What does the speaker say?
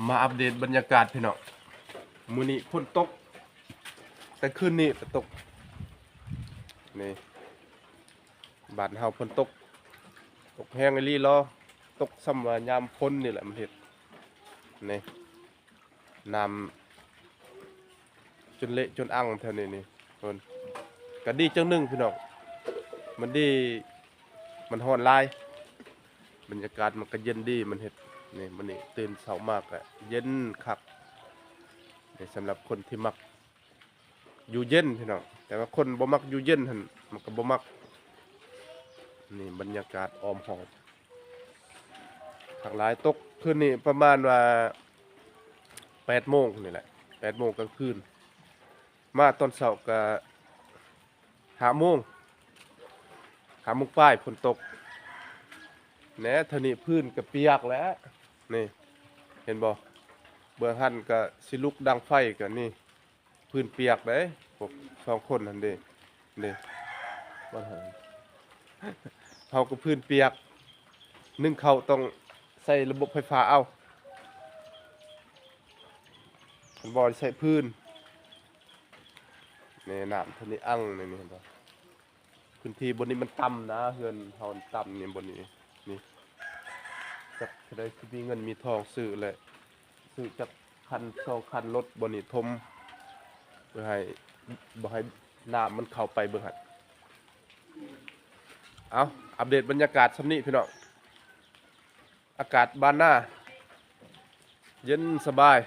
ມາອັບເດດບັນຍາກາດພີ່ນ້ອງ ມື້ນີ້ຝົນຕົກ ແຕ່ຄືນນີ້ກໍຕົກ ນີ້ ບ້ານເຮົາຝົນຕົກ ຕົກແຮງອີ່ຫຼີເນາະ ຕົກສ່ຳວ່າຍາມຝົນນີ້ແຫຼະມັນເຮັດ ນີ້ ນ້ຳຈົນເລະຈົນອັ່ງແຖວນີ້ນີ້ ເພິ່ນ ກໍດີຈັ່ງໜຶ່ງພີ່ນ້ອງ ມັນດີ ມັນຮ້ອນຫຼາຍ ບັນຍາກາດມັນກໍເຢັນດີ ມັນເຮັດ ນີ້ ມື້ນີ້ຕື່ນເຊົ້າມາກໍເຢັນຄັກ ນີ້ ສຳລັບຄົນທີ່ມັກຢູ່ເຢັນພີ່ນ້ອງ ແຕ່ວ່າຄົນບໍ່ມັກຢູ່ເຢັນຫັ້ນ ມັນກໍບໍ່ມັກ ນີ້ ບັນຍາກາດອ້ອມຮອບ ຄັກຫຼາຍ ຕົກຄືນນີ້ປະມານວ່າແປດໂມງນີ້ແຫຼະ ແປດໂມງກາງຄືນ ມາຕອນເຊົ້າກະຫ້າໂມງ ຫ້າໂມງປາຍຝົນຕົກ ແໜ ເທື່ອນີ້ພື້ນກະປຽກແຫຼະ ນີ້ ເຫັນບໍ່ ເບື້ອງຫັ້ນກະຊິລຸກດັງໄຟກະນີ້ ພື້ນປຽກເດ້ ພວກສອງຄົນຫັ້ນເດ້ ເດ້ ເຮົາກໍພື້ນປຽກ ໜຶ້ງເຂົ້າຕ້ອງໃຊ້ລະບົບໄຟຟ້າເອົາ ມັນບໍ່ໄດ້ໃຊ້ພື້ນ ແນ ນ້ຳເທົ່ານີ້ອັ່ງ ນີ້ ນີ້ ເຫັນບໍ່ ພື້ນທີ່ບ່ອນນີ້ມັນຕ່ຳນະ ເຮືອນເຮົາຕ່ຳນີ້ ບ່ອນນີ້ ນີ້ ຈັກເທົ່າໃດຊິມີເງິນມີທອງຊື້ແຫຼະ ຊື້ຈັກຄັນສອງຄັນລົດ ບ່ອນນີ້ຖົມ ເພື່ອໃຫ້ ບໍ່ໃຫ້ນ້ຳມັນເຂົ້າໄປເບິ່ງຫັ້ນ ເອົາ ອັບເດດບັນຍາກາດສ່ຳນີ້ພີ່ນ້ອງ ອາກາດບ້ານນາ ເຢັນສະບາຍ